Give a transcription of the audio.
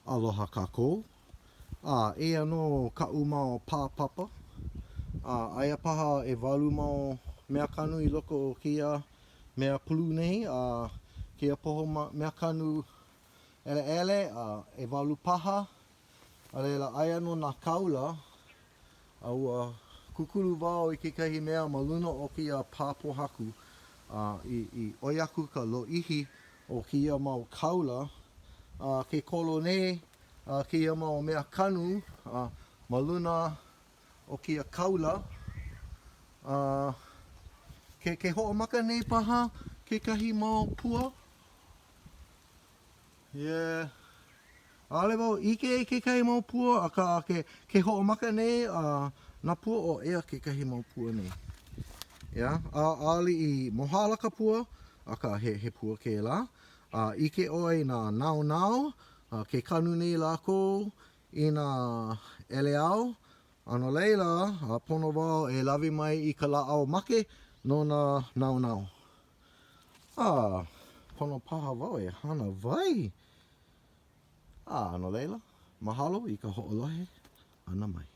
Aloha kākou. A, eia nō kaʻu mau pā papa. A, aia paha ʻewalu mau meakanu i loko o kēia mea pulu nei, a kēia poho meakanu ʻeleʻele, a ʻewalu paha. A laila, aia nō nā kaula, a ua kūkulu wau i kekahi mea ma luna o kēia pā pōhaku, a i, i ʻoi aku ka lōʻihi o kēia mau kaula, a ke kolo nei a kēia mau mea kanu a ma luna o kēia kaula, a ke, ke hoʻomaka nei paha kekahi mau pua. Yeah. ʻAʻole wau ʻike i kekahi mau pua, akā ke, ke hoʻomaka nei a nā pua o eia kekahi mau pua nei. Yeah. A, ʻaʻole i mohala ka pua, akā he, he pua kēlā. A ʻike ʻoe i nā naonao, a ke kanu nei lākou i nā ʻeleao, a no laila, a pono wau e lawe mai i ka lāʻau make no nā naonao. A, pono paha wau e hana wai. A, no laila, mahalo i ka hoʻolohe ʻana mai.